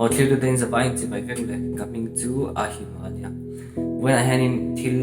Aw thlir te in zavai in chibai vek le ka hming chu a him a nia. Vawiinah hianin thil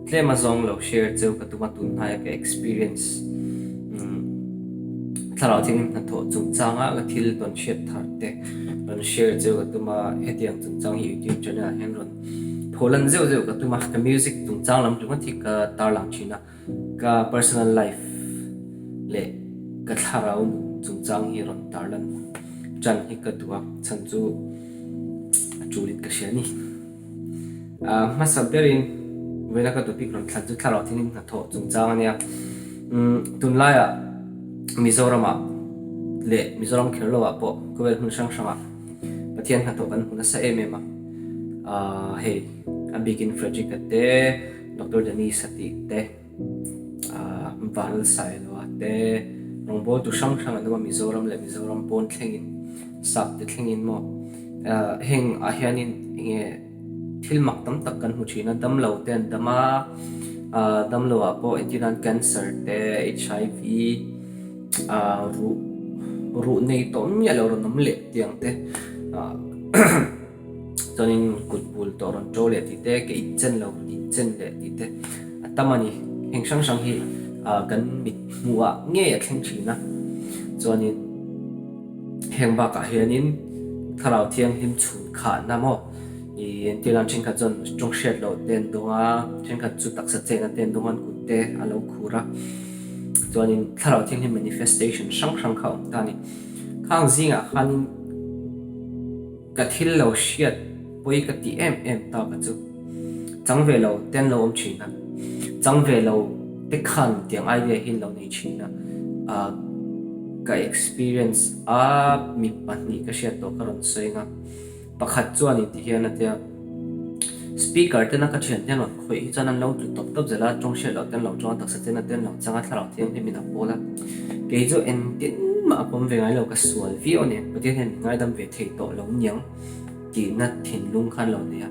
tlem a zawng lo share cheu ka tum a tun hnaia ka experience thlarau thingin hnathawh chungchanga ka thil tawn hriat thar te rawn share cheu ka tum a hetiang chungchang hi youtube channel ah hian rawn pholan zeuh zeuh ka tum a ka music chungchang lam ringawt hi ka tarlang thin a. Ka personal life leh ka thlarau nun chungchang hi rawn tarlan tan hi ka duh a, chhan chu a tul in ka hria a ni. Hmasa berin vawiina ka topic rawn thlan chu thlarau thilin hnathawh chungchang a nia. Tunlaiah Mizoramah leh Mizoram kher lovah pawh khawvel hmun hrang hrangah Pathian hnathawh kan hmu nasa em em a, hei a bikin Frederick-a te, Doctor Dennis a tih te, Val Sailoa te, rawngbawltu hrang hrang an awm a, Mizoram leh Mizoram pawn thlengin, sap te thlengin maw. Heng ah hianin enge thil mak tam tak kan hmu thin a, damlo te an dam a, damlo ah pawh entir nan cancer te, HIV, ruh ruh nei tawh miah lo rawn awm leh tiang te. Chuanin kut bul tawh rawn ṭo leh tih te, ke inchen lo rawn inchen leh tih te a tam a ni. Heng hrang hrang hi kan mit hmuhah ngei a thleng thin a. Chuanin heng bakah hianin Thlarau Thianghlim chhun khahna maw ih entir nan thenkhat chuan tawng hriat loh te an dawng a, thenkhat chu taksa chenna te an dawng a, an kut te a lo khur a. Chuanin Thlarau Thianghlim manifestation hrang hrang kha a awm ta a ni. Khang zingah khanin. Ka thil lo hriat pawi ka tih em em ta ka chu. Chang ve lo te an lo awm thin a, chang ve lo te khan tiang idea hi an lo nei thin a. Ah ka experience a mi pahnih ka hriat tawh ka rawn sawi ang a, pakhat chuan in ti hian a tia, Speaker tena ka thian te an rawn khawih hi chuan an lo tlu tawp tawp zel a, tawng hriat loh te an lo tawng a, taksa chena te an lo chang a, thlarau thianghlim in a pawl a. Kei chu engtin mah a pawm ve ngai lo, ka sual viau a ni, Pathian hian min ngaidam ve thei tawh lo niang tihna thinlung khan lo nei a.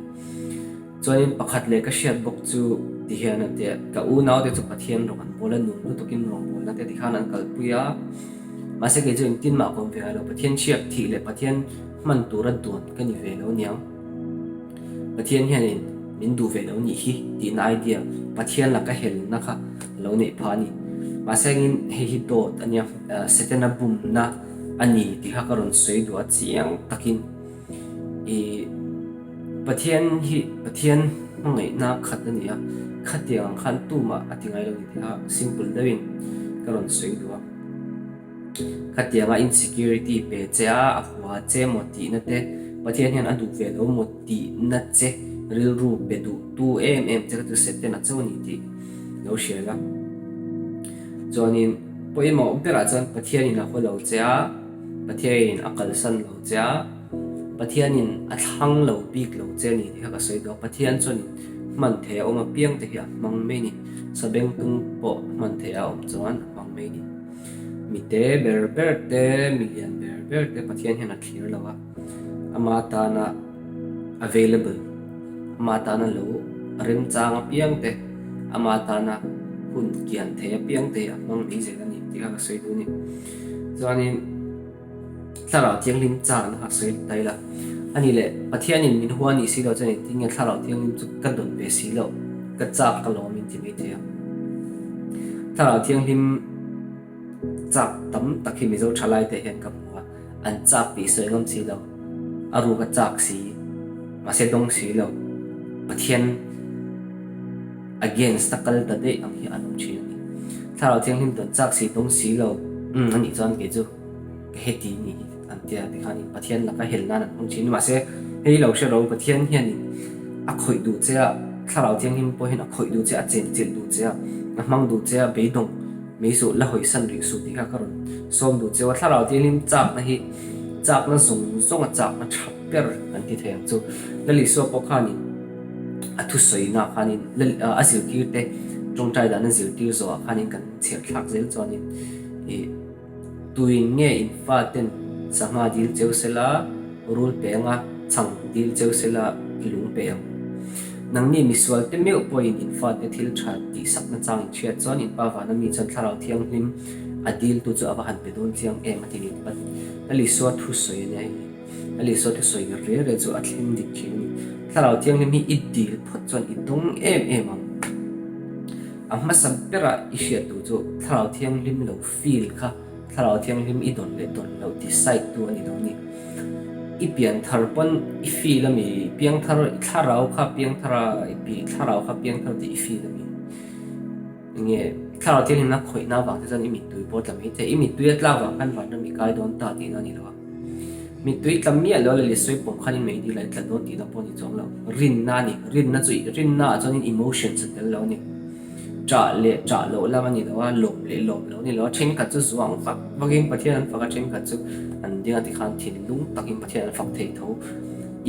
Chuanin pakhat leh ka hriat bawk chu ti hian a tia, ka unaute chu Pathian rawng an bawl a, nun lutukin rawngbawlna te tikhan an kalpui a, mahse kei chu engtin mah a pawm ve ngai lo, Pathian hriak thih leh Pathian hman tura duan ka ni ve lo niang. Pathian hianin min duh ve lo nih hi tihna idea Pathian laka helna kha a lo neih phah a ni. Mahse engin hei hi dawt a nia, Setana bumna a ni tih kha ka rawn sawi duh a chiang takin i Pathian hi Pathian hmangaihna khat a ni a, khatiang ang khan tumah a ti ngai lo ni tih kha simple deuhin ka rawn sawi duh a. Khatianga insecurity pe che a, a hua che maw tihna te, Pathian hian a duh ve lo maw tihna che rilru pe duh tu em em che kha chu Satan a cho a ni tih lo hria la. Chuanin pawimawh berah chuan Pathianin a haw lo che a, Pathianin a kalsan lo che a, Pathianin a thlang lo bik lo che a ni tih kha ka sawi duh a, Pathian chuanin hman theih a awm apiang te hi a hmang mai a ni, sabengtung pawh hman theih a awm chuan a hmang mai a ni. Mi te ber ber te, mi lian ber ber te Pathian hian a thlir lo a, ama tana available, ama tana lo remchang apiang te, ama tana hun kian thei apiang te hi a hmang mai zel a ni tih kha ka sawi duh a ni. Chuanin. Thlarau Thianghlim chakna kha sawi ta ila. A nih leh, Pathianin min hua nih si lo chuan engtin nge Thlarau Thianghlim chu ka dawn ve si loh, ka chak ka lawm in ti mai thei a. Thlarau Thianghlim chak tam tak hi Mizo thalai te hian ka hmu a, an chak tih sawi ngam si lo, a ruk a chak si, mahse dawng si lo, Pathian against a kal ta daih ang hi an awm thin a ni. Thlarau Thianghlim dawn chak si, dawng si lo, umm a nih chuan kei chu. Ka heti ni hi an tia tikhanin Pathian laka hel nan an hmang thin. Mahse, hei lo hre ro, Pathian hianin a khawih duh che a, Thlarau Thianghlim pawh hian a khawih duh che a, a chenchilh duh che a, a hmang duh che a, beidawng mai suh, la hawisan rih suh tih kha ka rawn sawm duh che u a. Thlarau Thianghlim chakna hi chakna zawng zawnga chakna tha ber kan ti thei ang chu. Lal Isua pawh khanin a thusawina khanin a zirtirte tawngtai dan a zirtir zawhah khanin kan chhiar thlak zel chuanin ih Tuin nge in faten sangha dil cheu sela, rul pe anga chhang dil cheu sela i lung pe ang. Nangni misual te meuh pawhin in fate thil tha tih sakna chang in hriat chuan in pa vana mi chuan Thlarau Thianghlim a diltu chu a va han pe dawn chiang em a ti ni. Lal Isua thu sawi a nia hei. Lal Isua thusawi rel rel chu a thleng dik thin a ni. Thlarau Thianghlim hi i dil phawt chuan i dawng em em ang. A hmasa bera i hriat tur chu Thlarau Thianghlim lo feel kha Thlarau Thianghlim i dawn leh dawn loh decide tu a ni lo a ni. I pianthar pawn i feel a mi, piangthar i thlarau kha piangthar a, i thlarau kha piangthar tih i feel a mi. Enge Thlarau Thianghlimna khawihna avang te chuan i mittui pawh a tla mai thei. I mittui a tlak vang khan vanram i kai dawn ta tihna a ni lo a. Mittui tla miah lo leh sawi pawm khanin meidil a i tla dawn tihna pawh a ni chuang lo. Rinna a ni. Rinna chu rinna ah chuanin emotions a tel lo a ni. Ṭah leh ṭah loh lam a ni lo a, lawm leh lawm loh a ni lo a. Thenkhat chu zuang vak vakin Pathian an fak a, thenkhat chu an ding a tikhan thinlung takin Pathian an fak thei tho.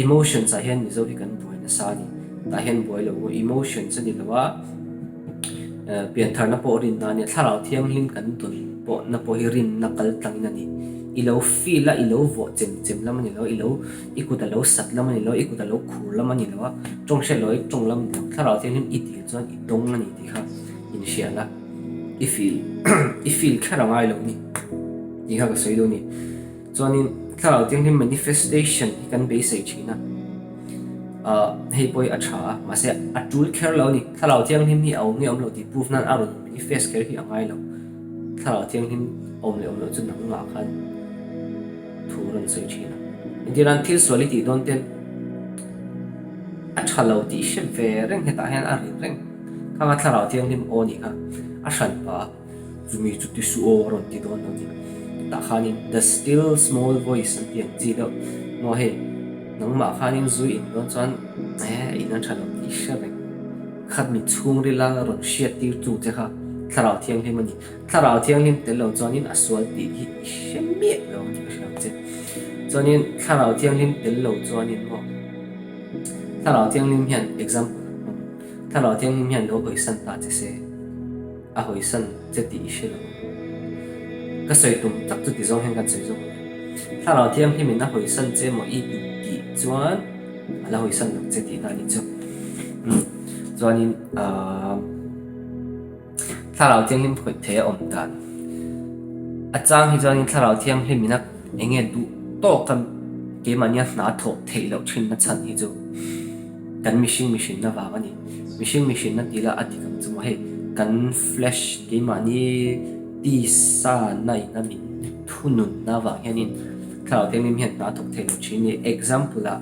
Emotions ah hian Mizo hi kan buai nasa a ni. Tah hian buai lo emotions a ni lo a. Piantharna pawh rinna a nia, Thlarau Thianghlim kan dawn pawhna pawh hi rinna kal tlangin a ni. I lo feel a, i lo vawh chem chem lam a ni lo, i lo i kut a lo sat lam a ni lo, i kut a lo khur lam a ni lo a, tawng hriat loh i tawng lam a ni lo. Thlarau Thianghlim i dil chuan i dawng a ni tih kha inhriat a, i feel i feel kher a ngai lo a ni tih kha ka sawi duh a ni. Chuanin Thlarau Thianghlim manifestation hi kan beisei thin a, ah hei pawh hi a tha a, mahse a tul kher lo a ni. Thlarau Thianghlim hi a awm nge awm lo tih proof nan a rawn manifest kher hi a ngai lo. Thlarau Thianghlim awm leh awm loh chu nangmah khan thu rawn sawi thin a. Engtir nan thil sual i tih dawn ten a tha lo tih hre ve reng hetah hian a rit reng. Khang a Thlarau Thianghlim aw nih kha a hran pah a. Chumi chu ti suh aw a rawn ti dawn lo ni. Tah khanin the still small voice an ti ang chi deuh maw hei nangmah khanin zui in dawn chuan eh in an tha lo tih hre reng. Khat mi chhungrila rawn hriat tir tu che kha Thlarau Thianghlim a ni. Thlarau Thianghlim tel lo chuanin a sual tih hi i hre miah lo ang tih ka hria ang che. Chuanin Thlarau Thianghlim tel lo chuanin maw Thlarau Thianghlim hian example Thlarau Thianghlim hian lo hawisan ta che se. A hawisan che tih i hre lo. Ka sawi tum tak chu ti zawng hian kan sawi zawk ang e. Thlarau Thianghlimin a hawisan che maw i tih chuan a la hawisan lo che tihna a nih chu. Umm chuanin aaa Thlarau Thianghlim khawih thei a awm dan. A chang hi chuanin Thlarau Thianghlimin a eng nge duh tawk a keimahnia hna thawh theih loh thinna chhan hi chu. Kan mihring mihrinna vang a ni. Mihring mihrinna tih lah a dik ang chu maw hei kan flesh keimahni tisa na in a min thununna vang hianin Thlarau Thianghlim hian hna a thawk thei lo thin a ni. Example ah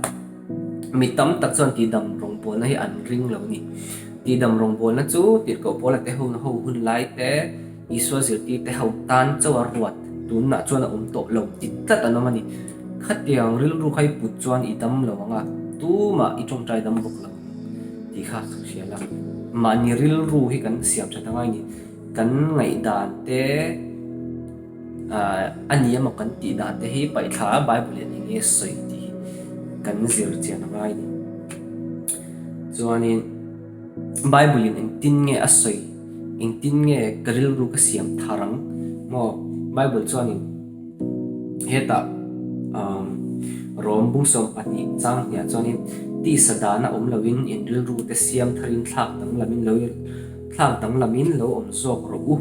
mi tam tak chuan tihdam rawngbawlna hi an ring lo a ni. Tihdam rawngbawlna chu tirhkoh pawl a te ho ho hun lai te, Isua zirtirte ho tan chauh a ruat, tunah chuan a awm tawh lo ti tlat an awm a ni. Khatiang rilru kha i put chuan i dam lo ang a, tumah i tawngtai dam bawk lo tih kha ka hria la. Mahni rilru hi kan siam that angai ni, kan ngaihdan te a ni emaw kan tih dan te hi paihthla a Bible in eng nge sawi tih hi kan zir chian angai ni. Chuanin. Bible in engtin nge a sawi, engtin nge ka rilru ka siam thar ang maw? Bible chuanin hetah umm Rom bungsawm pahnih chang hniah chuanin tisa dana awm loin in rilru te siam tharin thlak danglamin lo thlak danglamin lo awm zawk rawh u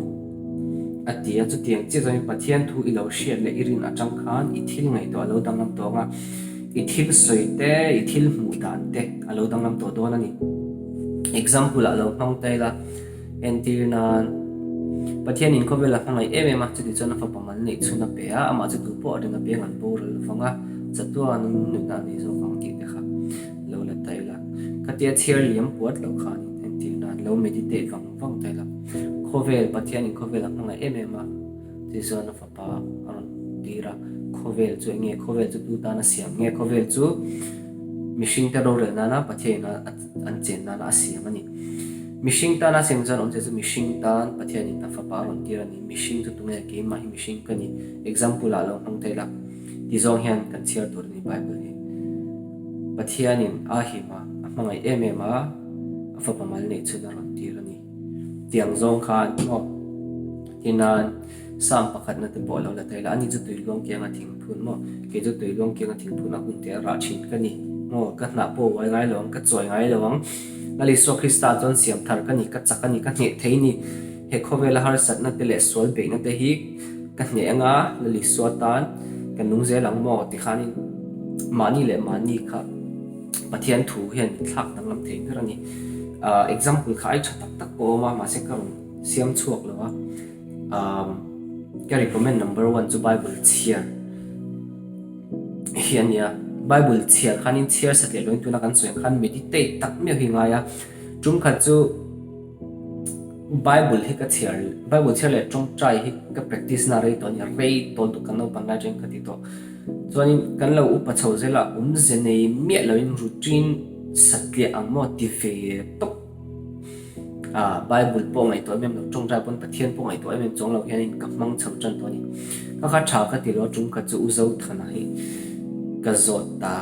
a ti a. Chutiang chiah chuanin Pathian thu i lo hriat leh i rin atang khan i thil ngaihtuah a lo danglam tawh ang a. I thil sawi te, i thil hmuh dan te a lo danglam tawh dawn a ni. Example ah lo hmang ta ila, entir nan, Pathianin khawvel a hmangaih em em a, chuti chuan a fapa mal neih chhun a pe a, amah chu tu pawh a ring apiang an boral lovang a, chatuanin nunna a nei zawk ang tih te kha lo la ta ila. Khatia chhiar liam puat loh khanin entir nan lo meditate vang vang ta ila, khawvel, Pathianin khawvel a hmangaih em em a, chuti chuan a fapa. Pa a rawn tir a, khawvel chu eng nge? Khawvel chu tu tan a siam nge? Khawvel chu mihringte rorel nana Pathian ina an chen nana a siam a ni. Mihring tana siam chuan awmzia chu mihring tan Pathianin a fapa a rawn tir a ni. Mihring chu tunge? Keimah hi mihring ka ni. Example ah lo hmang thei la, ti zawng hian kan chhiar tur a ni Bible hi. Pathianin a him a, a hmangaih em em a, a fapa mal neih chhun a rawn tir a ni. Tiang zawng khan maw? Tinan. Sam pakhatna te pawh a lo la thei la, ani chu tui luang kianga thing phun maw? Kei chu tui luang kianga thing phun a hun te a rah thin ka ni maw? Ka hnah pawh a uai ngai lo ang, ka chawi ngai lo ang. Lal Isua Krista chuan siam thar ka ni, ka chak a ni, ka hneh thei ni. He khawvela harsatna te leh sual beihna te hi ka hneh anga Lal Isua tan ka nung zel ang maw? Tikhanin. Mahni leh mahni kha Pathian thu hian min thlak danglam thei ber a ni. Example kha ai tha tak tak pawh a awm a, mahse ka rawn siam chhuak lo a. Ka recommend number one chu Bible chhiar hi a nia. Bible chhiar khanin chhiar satliah loin tuna kan sawi ang khan meditate tak miau hi ngai a. Tum khat chu Bible hi ka chhiar, Bible chhiar leh tawngtai hi ka practice na rei tawh a nia, rei tawh lutuk kan naupang lai atangin ka ti tawh. Chuanin kan lo upa chho zel a, awmze nei miah loin routine satliah ang maw ti ve tawp. Ah, Bible pawh ngaihtuah em em lo, tawngtai pawn Pathian pawh ngaihtuah em em chuang lo hianin ka hmang chho tan tawh a ni. Ka kha tha ka ti lo a, tum khat chu U Zothana hi ka zawt ta.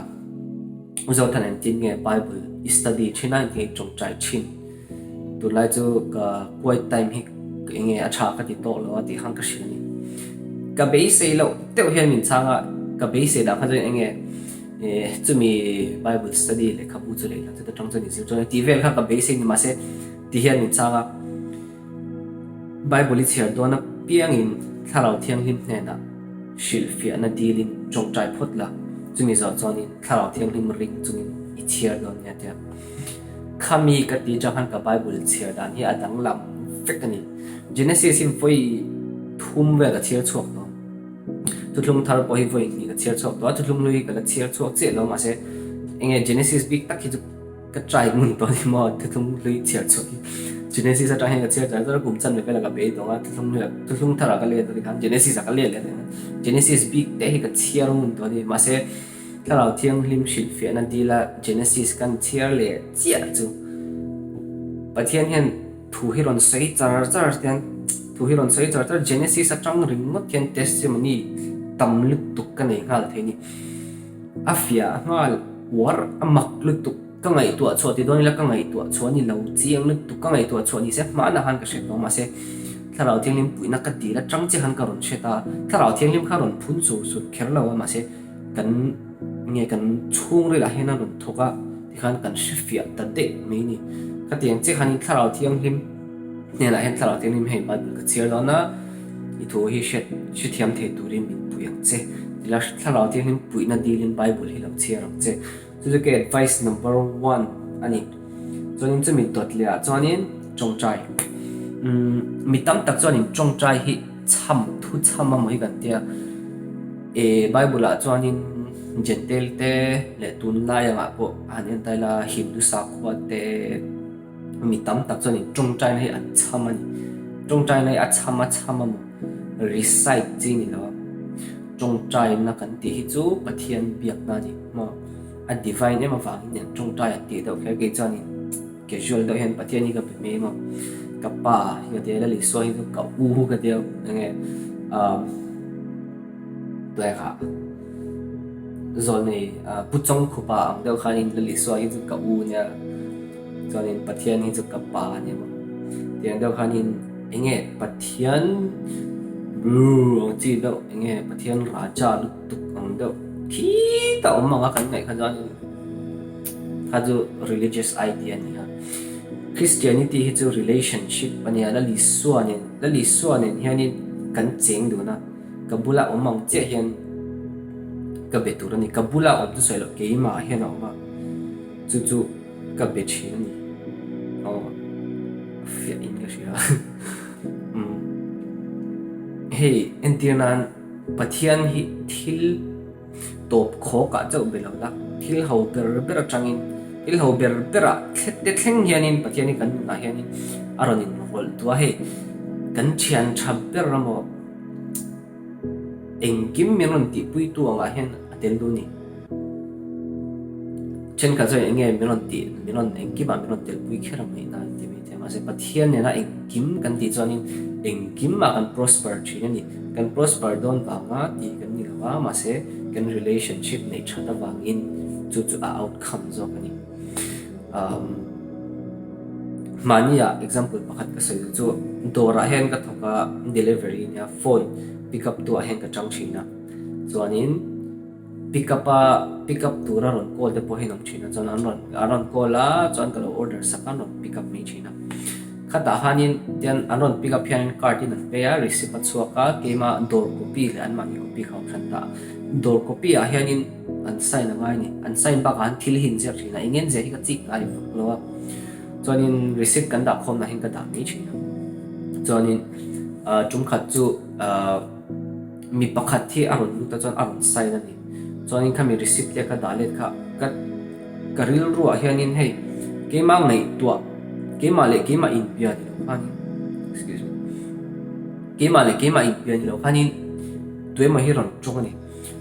U Zothana engtin nge Bible i study thin a, engtin nge i tawngtai thin? Tunlai chu ka quiet time hi eng nge a tha ka ti tawk lo a tih khan ka hrilh a ni. Ka beisei loh deuh hian min chhang a, ka beisei dah kha chuan eng nge chumi Bible study lehkhabu chu lei la chuta tang chuan inzir chuan tih vel kha ka beisei ni mahse ti hian min chhang a. Bible i chhiar dawn apiangin Thlarau Thianghlim hnenah hrilhfiahna dilin tawngtai phawt la, chumi zawh chuanin Thlarau Thianghlim ring chungin i chhiar dawn nia tia. Khami ka ti atang khan ka Bible chhiar dan hi a danglam vek a ni. Genesis hi vawi thum vel ka chhiar chhuak tawh. Thuthlung thar pawh hi vawi hnih ka chhiar chhuak tawh a, thuthlung hlui hi ka la chhiar chhuak chiah lo mahse enge Genesis bik tak hi chu ka try ngun tawh a ni maw thuthlung hlui chhiar chhuak hi. Genesis atang hian ka chhiar char char a, kum chanve velah ka beidawng a, thuthlung hlui ah thuthlung tharah ka let a tikhan Genesis ah ka let leh a Genesis bik te hi ka chhiar ngun tawh a ni mahse Thlarau Thianghlim hrilhfiahna dila Genesis kan chhiar leh chiah chu Pathian hian thu hi rawn sawi char char hian thu hi rawn sawi char char Genesis atang ringawt hian testimony tam lutuk ka nei nghal thei ni. A fiah nghal uar a mak lutuk ka ngaihtuah chhuah ti dawn ila ka ngaihtuah chhuah ni lo chiang lutuk ka ngaihtuah chhuah ni se hmanah khan ka hre tawh mahse Thlarau Thianghlim puihna ka dil atang chiah khan ka rawn hre ta Thlarau Thianghlim kha rawn phun sur sur kher lo a mahse Kan nge kan chhungrilah hian a rawn thawk a tikhan kan hre fiah ta daih mai a ni. Khatiang chiah khanin Thlarau Thianghlim hnenah hian Thlarau Thianghlim hei Bible ka chhiar dawn a, i thu hi hriat hrethiam thei turin min pui ang che. Tila Thlarau Thianghlim puihna dilin Bible hi lo chhiar ang che. Chu chu ka advice number one a ni. Chuanin chumi dawt leh ah chuanin tawngtai. Umm mi tam tak chuanin tawngtai hi chham thu chham amaw hi kan tia. E Bible ah chuanin Jentail te leh tunlai angah pawh han en ta ila Hindu sakhua te mi tam tak chuanin tawngtaina hi an chham a ni. Tawngtaina hi a chham a chham a maw? Recite chi ni lo a. Tawngtaina kan tih hi chu Pathian biakna a ni maw? A divine em avangin an tawngtai an tih deuh kher kei chuanin casual deuh hian Pathian hi ka be mai maw? Ka pa hi ka tia Lal Isua hi chu ka u ka tia enge ah. Tuaikah zawlnei Pu Chawngkhupa ang deuh khanin Lal Isua hi chu ka u nia chuanin Pathian hi chu ka pa ania maw tiang deuh khanin enge Pathian bru ang chi deuh enge Pathian raja lutuk ang deuh khita awm anga kan ngaih kha chuanin kha chu religious idea a ni a Christianity hi chu relationship a nia Lal Isua nen Lal Isua nen hianin kan cheng dun a. Ka bula awm ang chiah hian ka be tur a ni. Ka bula awm chu sawi loh keimah hian a awm a, chu chu ka be thin a ni. Aw, a fiah in ka hria. Umm, hei entir nan Pathian hi thil tawp khawk ah chauh be lo la, thil ho ber ber atangin, thil ho ber ber ah te thleng hianin Pathian hi kan nunah hianin a rawn inrawlh duh a, hei kan thian tha ber emaw Engkim min rawn tihpuitu angah hian a tel duh a ni. Thenkhat chuan eng nge min rawn tih, min rawn engkimah min rawn telpui kher ang ngaihna an ti mai thei a. Mahse Pathian nena engkim kan tih chuanin engkimah kan prosper thin a ni. Kan prosper dawn vanga tih kan ni lo a, mahse kan relationship neih that avangin chu chu a outcome zawk a ni. Umm mahnia example pakhat ka sawi duh chu dawrah hian ka thawk a delivery nia phone pick up tu ah hian ka chang thin a chuanin pick up a pick up tura rawn call te pawh hi an awm thin a chuan an rawn an rawn call a chuan ka lo order sak a an rawn pick up mai thin a khatah khanin tian an rawn pick up hianin card in an pay a receipt a chhuak a keimah dawr copy leh anmahni copy kha a awm hran ta a dawr copy ah hianin. an sign a ngai a ni. An sign bakah han thil hi in ziak thin a, eng nge ziah hi ka chik ngai vak lo a. Chuanin receipt kan dah khawmna hian ka dah mai thin a. Chuanin tum khat chu mi pakhat hi a rawn lut a chuan a rawn sign a ni. Chuanin khami receipt te ka dah let kha ka ka rilruah hianin hei keimah ngaihtuah keimah leh keimah inbia ni lo khanin excuse me keimah leh keimah inbia ni lo khanin tuemaw hi rawn tawng a ni.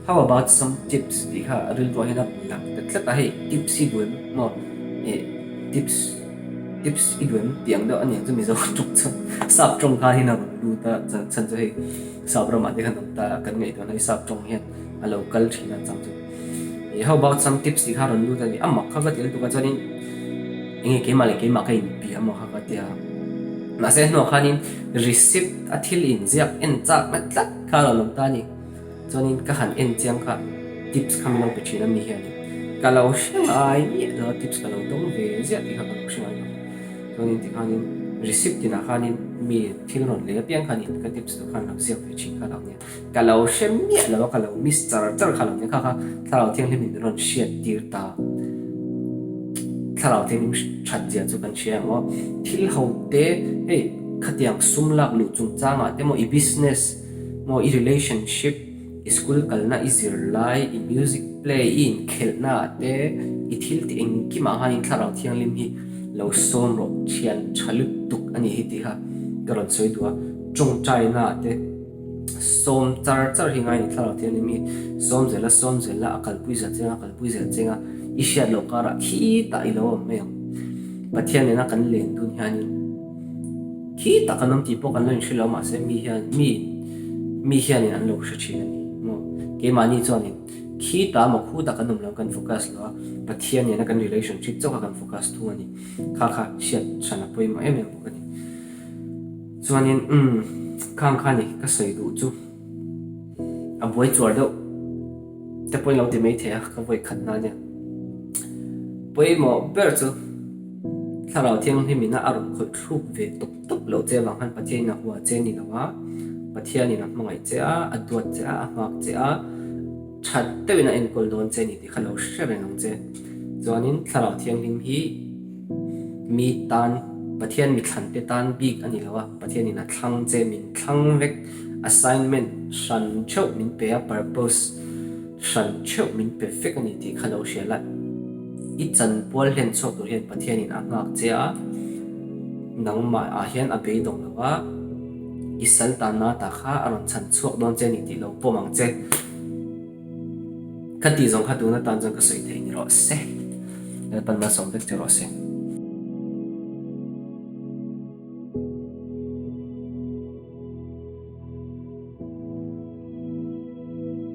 How about some tips tih kha rilruah hian a rawn lang ta tlat a, hei tips hi duh em maw eh tips tips i duh em tih ang deuh a niang chu Mizo tawng chuan sap tawng khan hian a rawn lut a chhan chu hei sap ramah te khan awm ta a kan ngaihtuah hei sap tawng hian a lo kal thin a chang chu eh how about some tips tih kha a rawn lut a ni a mak kha ka ti lutuk a chuanin enge keimah leh keimah ka inpiah maw kha ka ti a mahse hnuah khanin receipt a thil inziak en chak na tlat kha a rawn awm ta a ni. Chuanin ka han en chiang kha tips kha min lo pe thin a mi hianin ka lo hre ngai miah lo a tips ka lo dawng ve ziah tih kha ka lo hre ngai lo. Chuanin tikhanin receipt tinah khanin mi thil rawn lei apiang khanin ka tips tur khan lo ziak ve thin kha lo nia. Ka lo hre miah lo a ka lo miss char char kha lo nia kha kha Thlarau Thianghlim in min rawn hriat tir ta. Thlarau Thianghlim that zia chu kan hria ang aw. Thil ho te hei khatiang sum lak luh chungchangah te maw i business Maw i relationship, i school kalna, i zirlai, i music play, i inkhelhna ah te, i thil tih engkimah khanin Thlarau Thianghlim hi lo sawm rawh, thian tha lutuk a nih hi tih kha ka rawn sawi duh a, tawngtaina ah te sawm char char hi ngai a ni Thlarau Thianghlim hi sawm zel a, sawm zel a, a kalpui zel cheng a, a kalpui zel cheng a, i hriat loh karah khitah i lo awm mai ang. Pathian nena kan len dun hianin. Khi tak an awm tih pawh kan lo inhre lo mahse mi hian mi mi hianin an lo hre thin a ni maw? Keimahni chuanin khi ta maw khu tak an awm lo kan focus lo a, Pathian nena kan relationship chauh kha kan focus thung a ni. Kha kha hriat hran a pawimawh em em bawk a ni. Chuanin umm khang kha ni ka sawi duh chu a buai chuar deuh te pawhin lo ti mai thei a ka vawi khat na nia. Pawimawh ber chu. Thlarau Thianghlim ina a rawn khawih thluk ve tawp tawp loh che avang khan Pathianin a hua che ni lo a, Pathianin a hmangaih che a, a duat che a, a nghak che a, that deuhin a enkawl dawn che ni tih kha lo hre reng ang che. Chuanin Thlarau Thianghlim hi mi tan, Pathian mi thlante tan bik a ni lo a, Pathianin a thlang che, min thlang vek, assignment hran theuh min pe a, purpose, Hran theuh min pe vek a ni tih kha lo hria la, i chanpual hlen chhuak tur hian Pathianin a nghak che a, nangmah ah hian a beidawng lo a, i sal tanna ta kha a rawn chhan chhuak dawn che a ni tih lo pawm ang che. Kha tih zawng kha tuna tan chuan ka sawi thei ni rawh se. Lalpan malsawm vek che rawh se.